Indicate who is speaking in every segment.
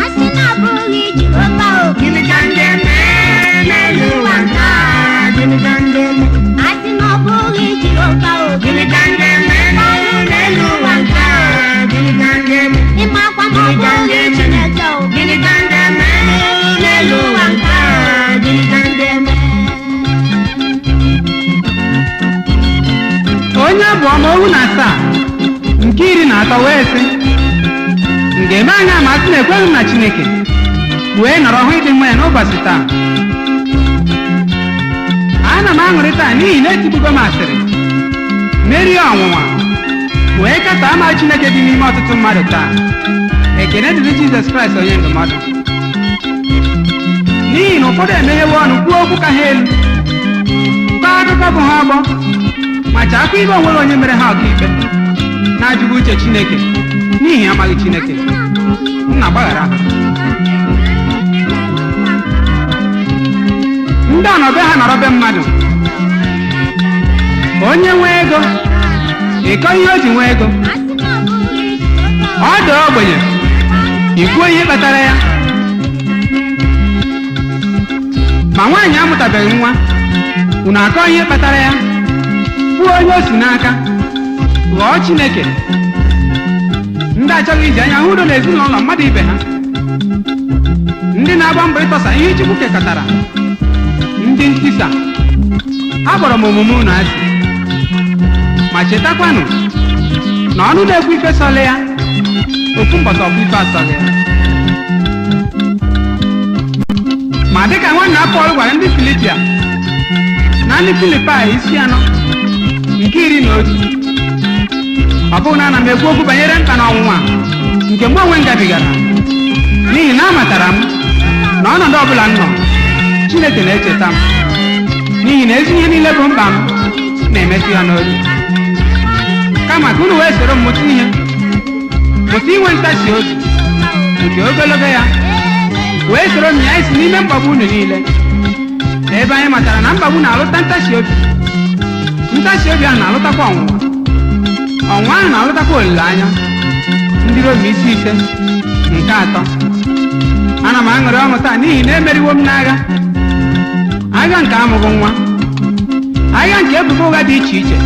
Speaker 1: Asị na ọ bụghị Jehova o.
Speaker 2: Gịnị ka m ga-eme n'elu ụwa nke a? Gịnị ka m ga-eme?
Speaker 1: Asị na ọ bụghị Jehova o.
Speaker 2: Gịnị ka m ga-eme n'elu ụwa nke a? Gịnị ka m ga-eme?
Speaker 1: Ịmakwa ma ọ bụghị Chineke o.
Speaker 2: Gịnị ka m ga-eme n'elu ụwa nke a? Gịnị ka m ga-eme?
Speaker 3: Onye abụ ọma 47 wee sị, m ga-eme anya ma asị na ekweghị m na Chineke, wee nọrọ hụ ịdị mma ya n'ụbọchị taa. Ana m aṅụrị taa n'ihi na etigbugo m asịrị, merie ọnwụnwa, wee katọọ ama Chineke dị n'ime ọtụtụ mmadụ taa. Ekene dịrị Jizọs Kraịst onye ndụmọdụ, n'ihi na ụfọdụ emeghewe ọnụ kwuo okwu ka ha elu, kọọ akụkọ bụ ha ọgbọ, ma chaakwa ibe onwere onye mere ha ọkaikpe na-ajụghị uche Chineke n'ihi amaghị Chineke. Nna, gbaghara ha. Ndị ọnọbe ha nọrọ be mmadụ, onye nwee ego ịkọ ihe o ji nwee ego, ọ dị ogbenye ikwuo ihe kpatara ya. Ma nwaanyị amụtabeghị nwa, unu akọ ihe kpatara ya, kwuo onye o si n'aka, ghọọ Chineke. Ndị achọghị iji anya hụ udo n'ezinụlọ mmadụ ibe ha, ndị na-agba mbọ ịtọsa ihe Chukwu kekọtara, ndị ntisa. Akpọrọ m omume unu asị, ma chetakwanụ na ọnụ na-ekwu ife sọlị ya ofu mbọsị ọkwa ife asọghị ya. Ma dịka nwanna Pọl gwara ndị Filipia na ndị Filipai isi 4:11, ọ bụghị na ana m ekwu okwu banyere mkpa na ọnwụnwa nke mụ onwe m gabigara, n'ihi na amatara m na ọnọdụ ọbụla m nọ, Chineke na-echeta m, n'ihi na ezi ihe niile bụ mkpa m na-emetụ ya n'obi. Kama ka unu wee soro m mụta ihe, mụta inwe ntasi obi nke ogologo ya, wee soro m ya isi n'ime mkpagbu unu niile, ebe anyị matara na mkpagbu na-alụta ntasi obi, ntasi obi ahụ na-alụtakwa ọnwụnwa, ọnwụnwa ahụ na-alụtakwa olileanya. Ndị Rom isi 5:3. Ana m aṅụrị ọṅụ taa n'ihi na emeriwo m n'agha, agha nke amụghị nwa, agha nke ebubo ụgha dị iche iche.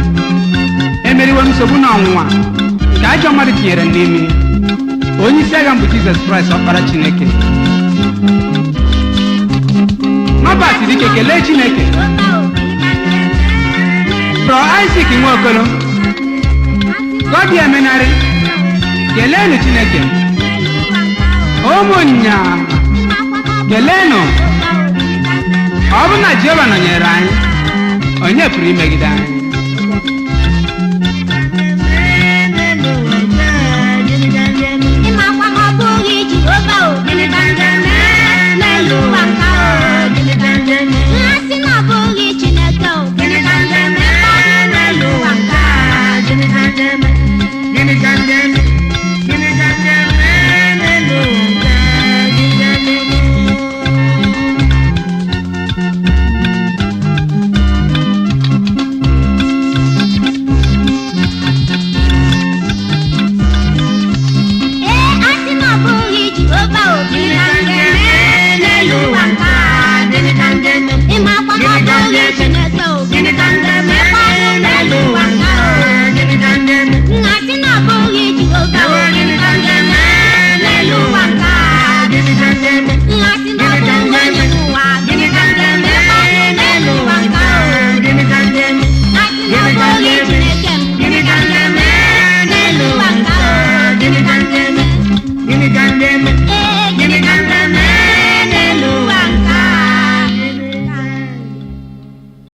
Speaker 3: Emeriwo m nsogbu na ọnwụnwa nke ajọ mmadụ tinyere m n'ime. Onye isi agha m bụ Jizọs Kraịst, ọkpara Chineke. Nọbat dike, kelee Chineke. Prọ Isaac Nwaokolo, Gọdi Emenarị, keleenụ Chineke. Ụmụnya, keleenụ. Ọ bụrụ na Jehova nọnyere anyị, onye pụrụ imegide anyị?